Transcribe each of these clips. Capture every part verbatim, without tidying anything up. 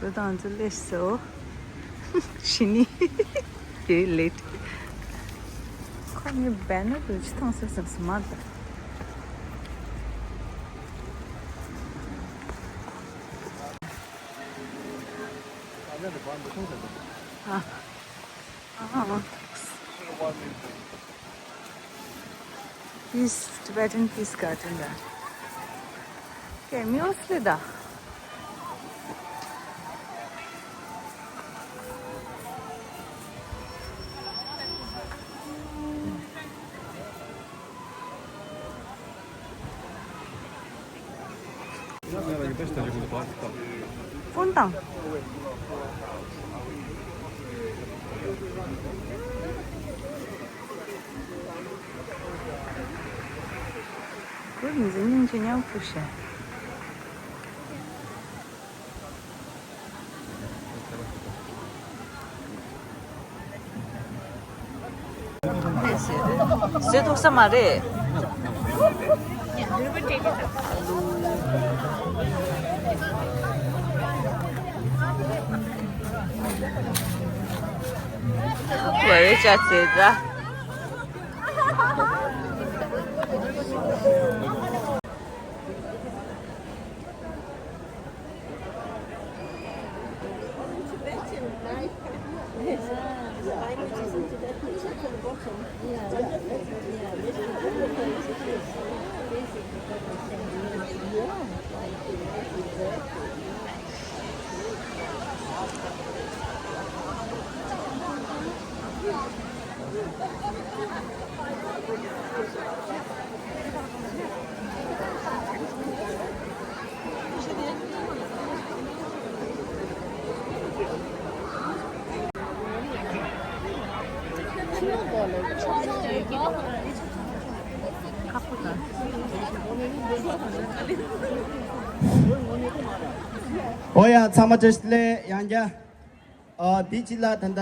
རུ་དང་ཚོ་ལས་སོ། ཤི་ནི། དེ་ལེད། ཁོ་ངའི་བེ་ནར་དུ་ཅི་ཐང་སོ་སོ་སོ་མ་ད། ཨ། ཨ། Peace, Tibetan Peace Garden ད། ཀེ་མིའུ་སི་ལི་ད། སྤུན་དང་། ཁོ་མི་ཚེ་སྙིང་རྗེ་མཉམ་སྤུ་ཤ། བཟོས་ཐུབ་ས་མ་རེད། བ་རེ་ཅག་ཚེ་ད། ཨོ་ཡ། ཚང་མ་བཀྲ་ཤིས་བདེ་ལེགས། ཡང་བསྐྱར། ཨ། དེ་གཅིག་ལ་ད་ལྟ།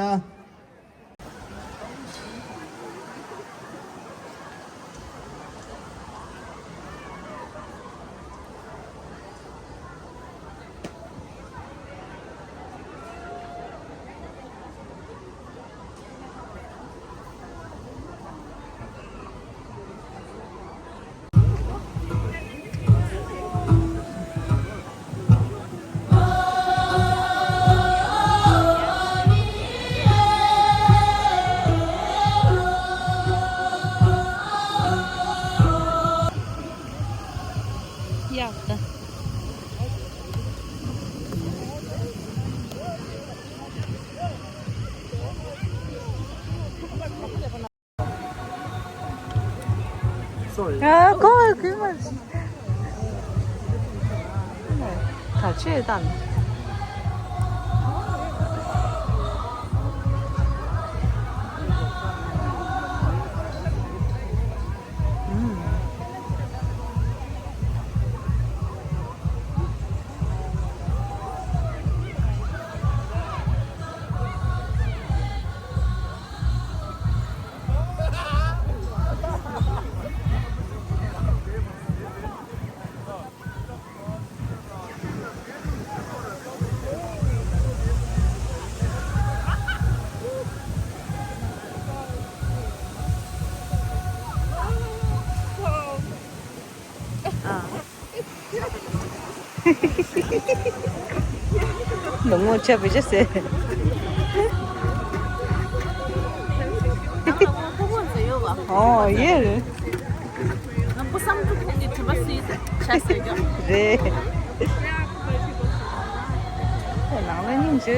ཨ། ཁོ་བ་ཁོས་མ། ད་ཆོས་དང་། ནུ་མོ་ཆ་བི་ཆ་ཟེར། ཨོ་ཡེ། ང་སྤུ་སམ་ཐུག་ཁན་གྱི་དྲི་མ་སི་ཆ་ཟེར་གྱི། རེད། ཁོ་ནང་ལ་སྙིང་རྗེ།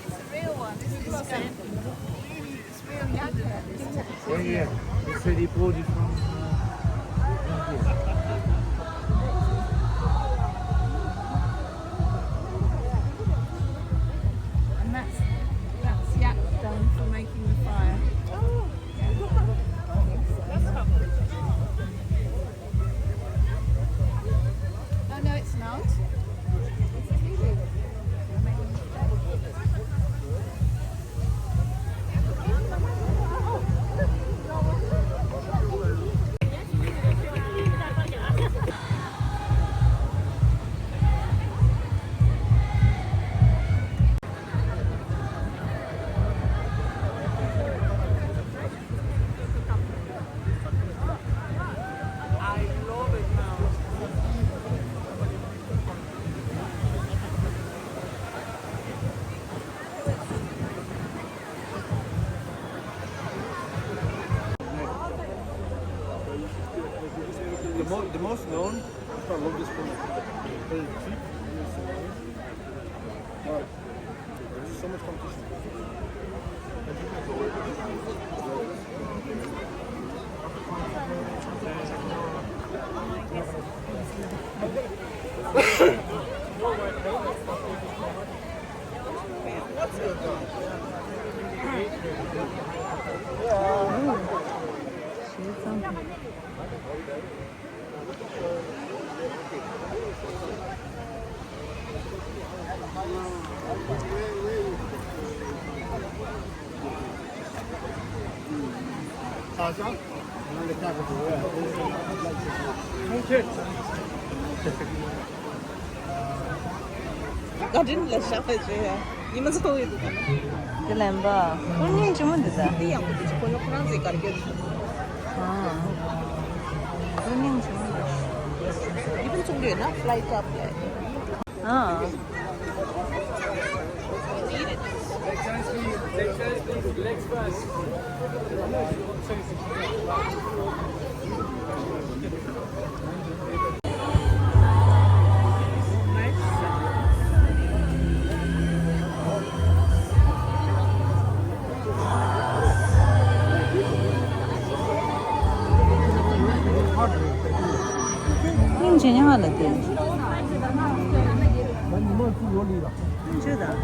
It's a real one. This is sand. It's real yellow. Yeah, yeah. He said he bought it from, uh, India. And that's, that's yak dung for making the fire. Oh. Yeah. That's lovely. Mo- The most known is called Longest Corner. Very cheap. Wow. There's so much competition. ག་དྲིན་ལ་ཤ་བའི་ཆོས་ཡ། ཉི་མ་ཚོ་ཡོད་དུ་ག་ན། དེ་ལན་པ། ཀུན་སྙིང་ཆེན་མོ་འདི་ད། དེ་ཡག་པོ་དེ་ཆུ་ཁོ་ཡོ་ཁོ་རང་ཚོའི་གར་སྐྱོད་དུ། ཨ། ཀུན་སྙིང་ཆེན་མོ་འདི། ཡིད་ཕུན་ཚོགས་འདུ་ཡོད་ན་ཕ་ལའི་ཊི་ཨབ་ལ། ཨ། སྙིང་རྗེ་ཉག་ལ་དེ། སྙིང་རྗེ་དང་།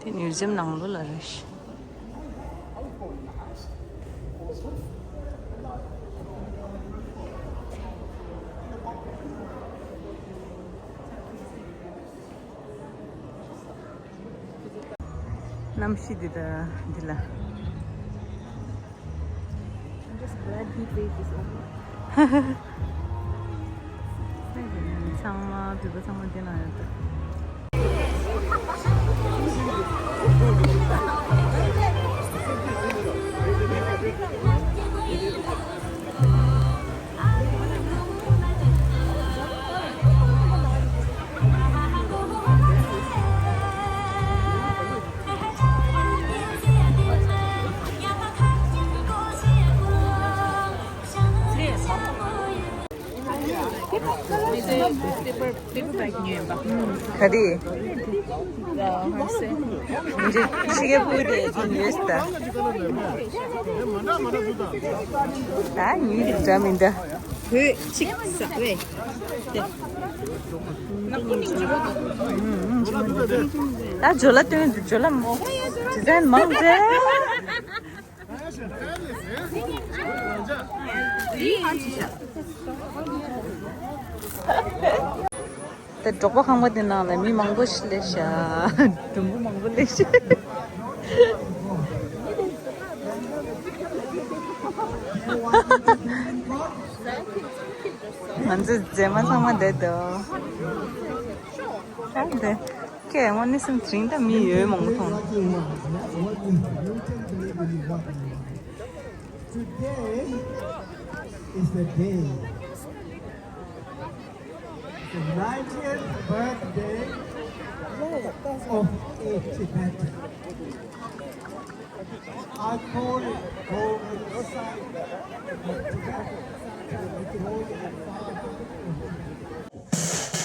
དེ་མིའུ་ཛི་ཡམ་ནང་ལོགས་ལ་རེད། གནམ་གཤིས་འདི་དང་འདི་ལ། I'm just glad heat wave is over. ཚང་མ་བོད་པ་ཚང་མ་འདི་ན་ཡོད་དོ། ག་རེ། འདི་ཕྱི་རྒྱལ་པོ་དེ་ཅིག་ཡོད་ད། ད་ཉིད་དུ་འདྲ་མི་འདྲ། བོད་ཅིག་ཟ་བས། ད་ཇོ་ལ་སྟོན་དུ་ཇོ་ལ་མོ། ཇི་ཟན་མང་ཟེ། ད་འབྲོག་པ་ཁང་པ་དེ་ནང་ལ་མི་མང་པོ་ཞིག་སླེབས་ཤག་མགྲོན་པོ་མང་པོ་སླེབས་ཤག་ང་ཚོའི་མཛེས་མ་ཚང་མ་བསྡད་འདུག་ཨ་འདི། ཀྱེ་དངོས་གནས་སེམས་དེ་རིང་ད་མི་ཡོད་མང་པོ་མཐོང་། Today is the day, the ninetieth birthday of a Tibetan. I call it golden sign of Tibetan, the golden father of Tibetan.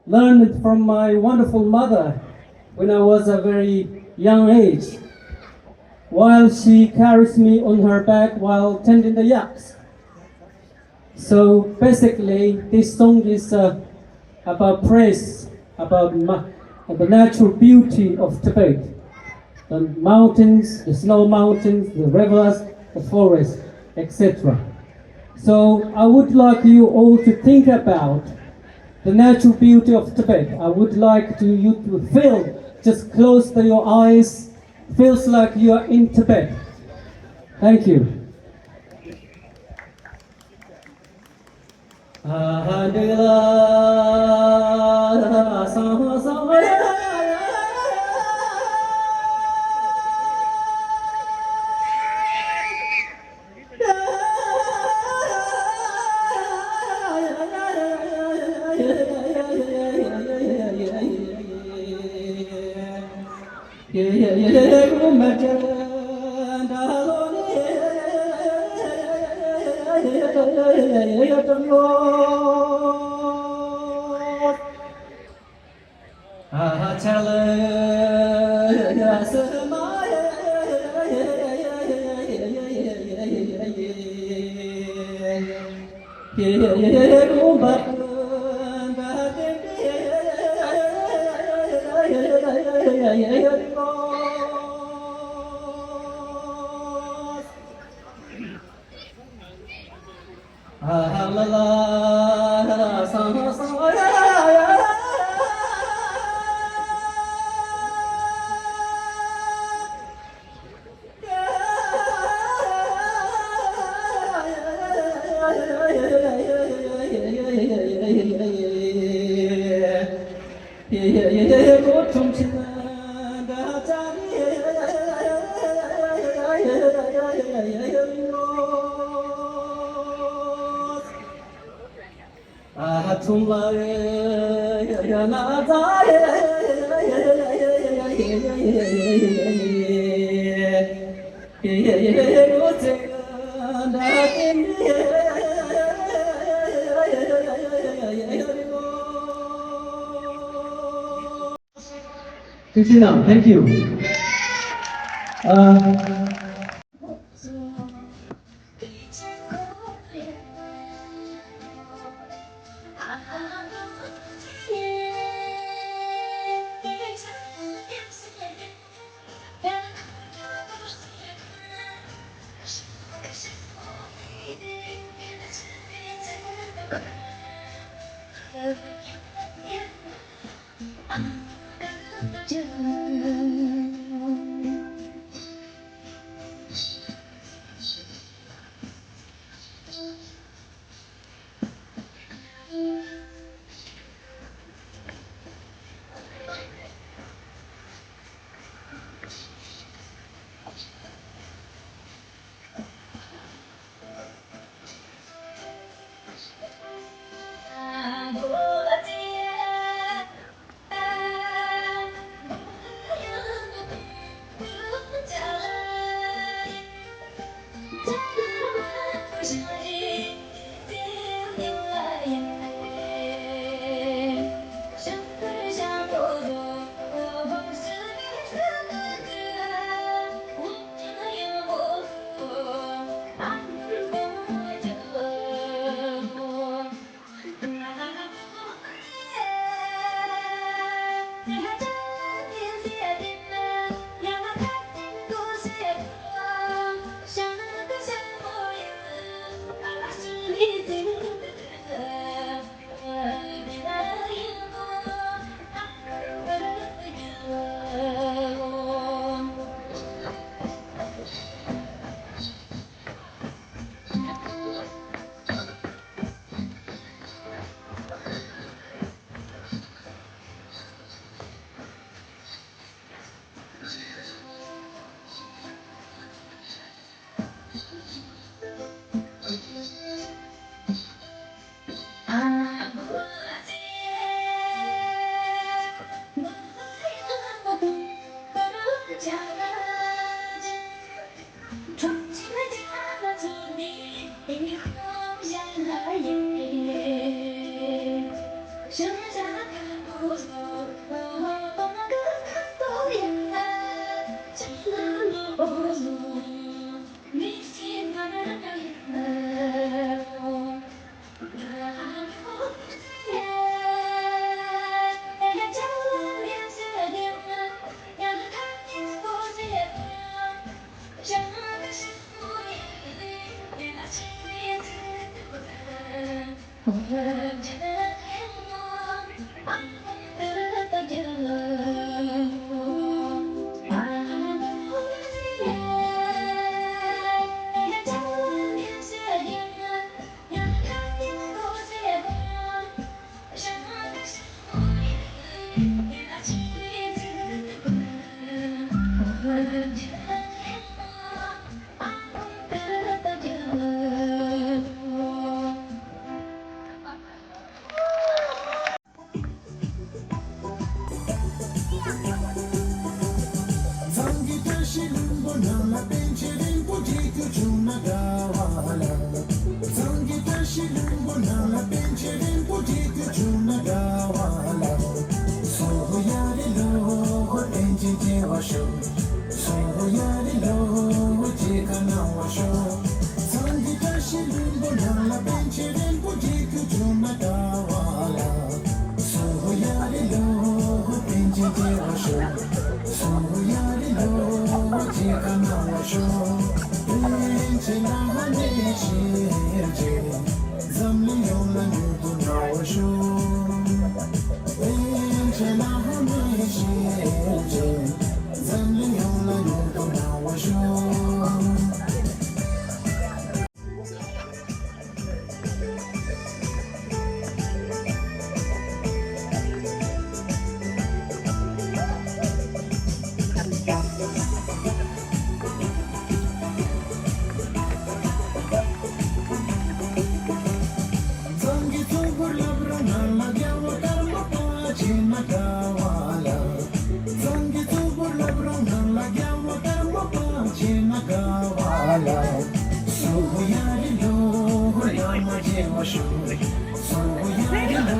Learned it from my wonderful mother when I was a very young age, while she carries me on her back while tending the yaks. So basically, this song is uh, about praise, about ma- the natural beauty of Tibet, the mountains, the snow mountains, the rivers, the forests, et cetera. So I would like you all to think about The natural beauty of Tibet. I would like to you to feel, just close the, your eyes, feels like you are in Tibet. Thank you. Thank you. Uh, གཙང་གི་བཀྲ་ཤིས་ལྷུན་པོ་ནང་ལ། པཎ་ཆེན་རིན་པོ་ཆེ་ཁྱོད་བྱོན་ན་དགའ་བ་ལ། གཙང་གི་བཀྲ་ཤིས་ལྷུན་པོ་ནང་ལ། པཎ་ཆེན་རིན་པོ་ཆེ་ཁྱོད་བྱོན་ན་དགའ་བ་ལ། སོ་ཡ་རི་ལོ་པཎ་ཆེན་བྱེ་བ་ཤོག་སོ་ཡ་རི་ལོ་བྱེ་ཁ་ནང་བ་ཤོག་གཙང་གི་བཀྲ་ཤིས་ལྷུན་པོ་ནང་ལ། པཎ་ཆེན་རིན་པོ་ཆེ་ཁྱོད་བྱོན་ན་དགའ་བ་ལ། སོ་ཡ་རི་ལོ་པཎ་ཆེན་བྱེ་བ་ཤོག་སོ་ཡ་རི་ལོ་བྱེ་ཁ་ནང་བ་ཤོག་པཎ་ཆེན་བླ་མའི་ཞལ་མཇལ། འཛམ་གླིང་ཡོངས་ལ་མྱུར་དུ་གནང་བར་ཤོག་པཎ་ཆེན་བླ་མའི་ཞལ་མཇལ། འཛམ་གླིང་ཡོངས་ལ་མྱུར་དུ་གནང་བར་ཤོག་གཙང་གི་གཙུག་ཕུད་བླ་བྲང་ནང་ལ། རྒྱལ་བ་ཀརྨ་པ་མཇལ་ན་དགའ་བ་ལ། གཙང་གི་གཙུག་ཕུད་བླ་བྲང་ནང་ལ། རྒྱལ་བ་ཀརྨ་པ་མཇལ་ན་དགའ་བ་ལ། སོ་ཡ་རི་ལོ་བླ་མ་མཇལ་བར་ཤོག་སོ་ཡ་རི་ལོ་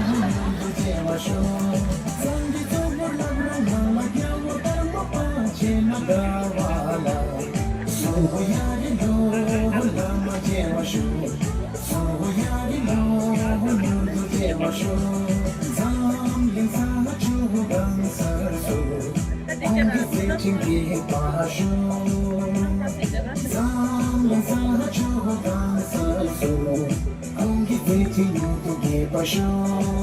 མྱུར་དུ་མཇལ་བར་ཤོག་གཙང་གི་གཙུག་ཕུད་བླ་བྲང་ནང་ལ། རྒྱལ་བ་ཀརྨ་པ་མཇལ་ན་དགའ་བ་ལ། སོ་ཡ་རི་ལོ་བླ་མ་མཇལ་བར་ཤོག་སོ་ཡ་རི་ལོ་མྱུར་དུ་མཇལ་བར་ཤོག་འཛམ་གླིང་ས་ཕྱོགས་གང་སར་སུ། ཁོང་གི་མཛད་འཕྲིན་རྒྱས་པར་ཤོག་འཛམ་གླིང་ས་ཕྱོགས་གང་སར་སུ། ཁོང་གི་མཛད་འཕྲིན་མྱུར་དུ་རྒྱས་པར་ཤོག་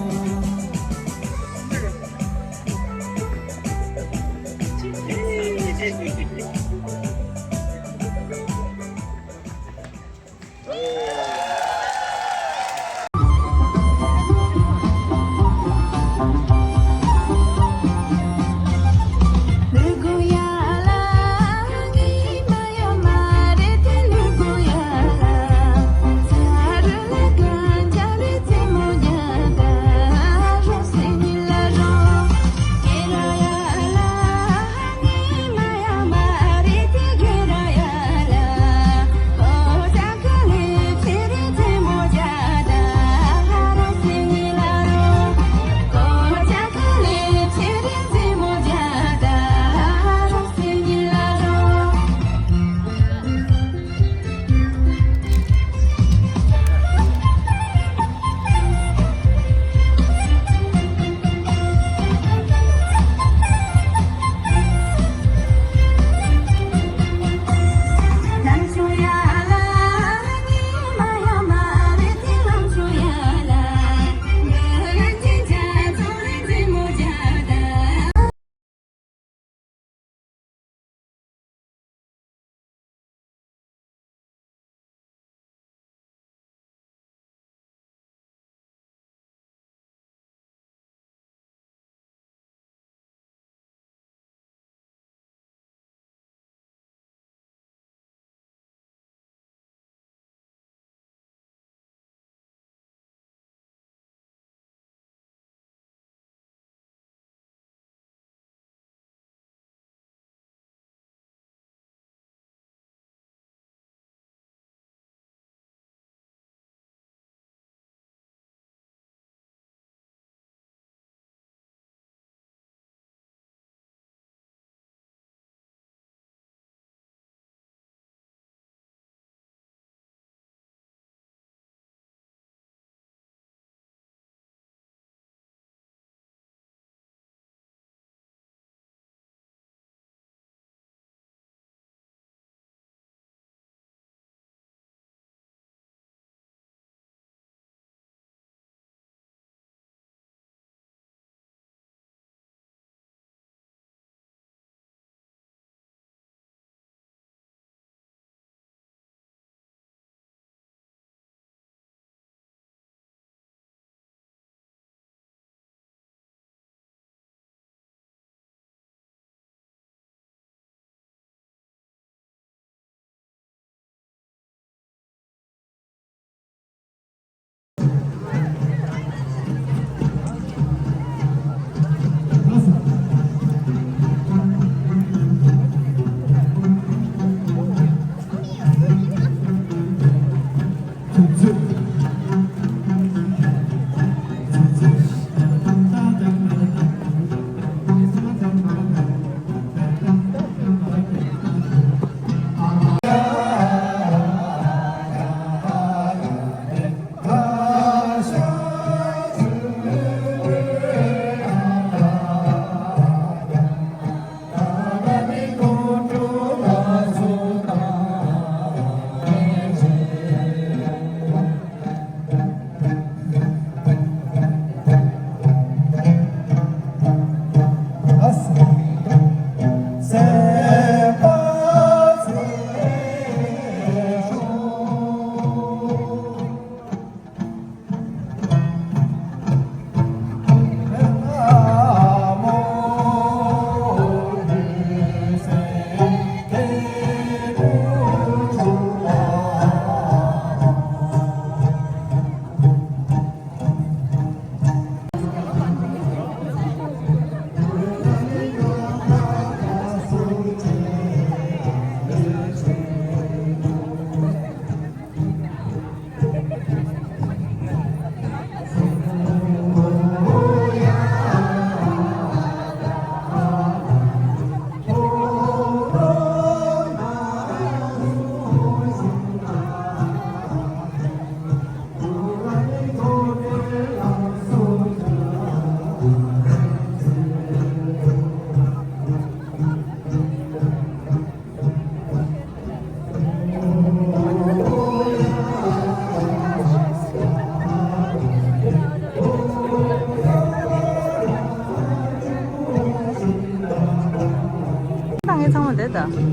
ངས་ཚང་མ་དེ་ད།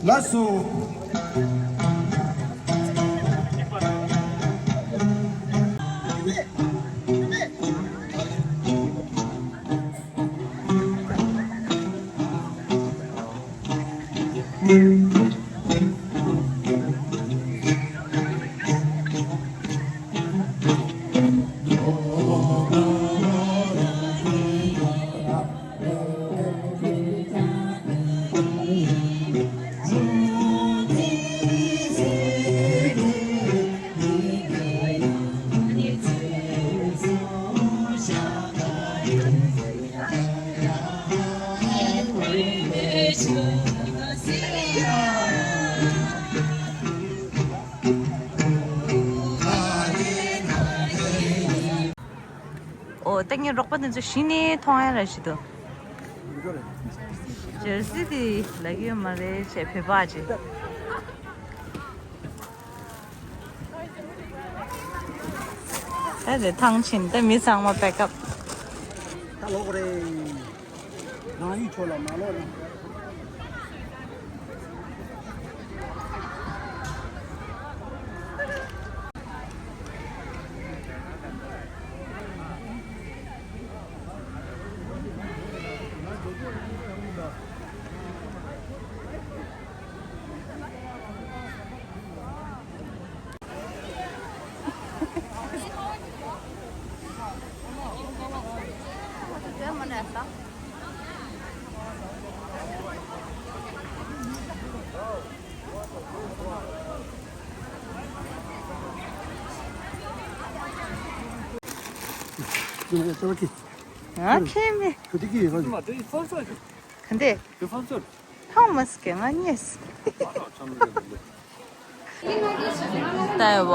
ལགས་སོ། ཨོ། ད་ངའི་རོགས་པ་དེ་ཚོ་གཞི་ནས་མཐོང་ཡ་ར་ཞིག་འདུག་ཇར་སི་དེ་ལབ་ཀྱི་ཡོད་མ་རེད། བྱས་བོད་པ་ཅིག་ད་རེད། ཐང་ཆེན། ད་མི་ཚང་མ་པེག་ཨབ། ད་ལོག་རེད། རང་ཡུལ་ཕྱོགས་ལ་མ་ལོག་རེད། ཨ་ཁེ་མེ། ག་འདྲ། ཐང་མ་སྐད་ང་་ཉེས། ལྟ་བ་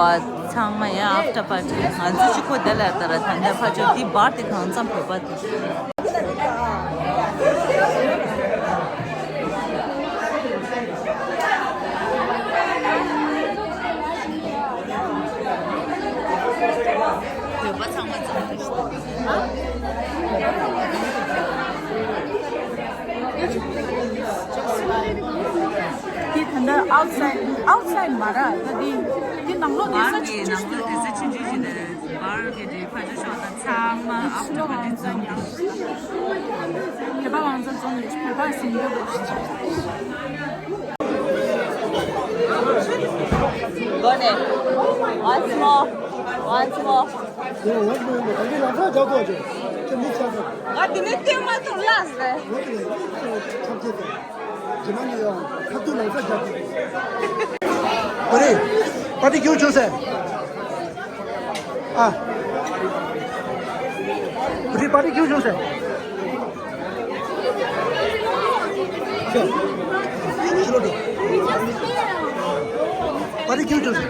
ཚང་མ་ཡང་after party ང་ཚོ་གཅིག་པོ་དེ་ལ་ལྟ་ར། ད་ལྟ་ཕ་ཆོས་དེ་བར་དེ་གང་འཚམ་བོད་པ་དེ། བོད་པ་ཚང་མ་འཛོམས་འདུག་དེ་ད་ལྟ་outside outside མ་ར། ད་དེ་དེ་ནང་ལོགས་བདེ་ས་ཆུང་ཆུང་ཞིག་འདུག་བར་གྱི་དེ་ཕ་ཆོས་ཤོག་དང་ཚང་མ་after party འཛོམས་ཡོང་། བོད་པ་མང་ཚོགས་འཛོམས་ཡོད། བོད་པ་ཟིན་འདོད་པ་ཞིག Go ahead. Once more. Once more. ང་འདི་ནས་སྟོན་མ་ཐུབ་ལགས་སེ། ཨོ་རེད། པར་ཊི་ཁྱོད་བྱུང་ཟེར། ཨ། པར་ཊི་པར་ཊི་ཁྱོད་བྱུང་ཟེར། ཤོ། ཤོ་ལོ་ཏོ། པར་ཊི་ཁྱོད་བྱུང་ཟེར།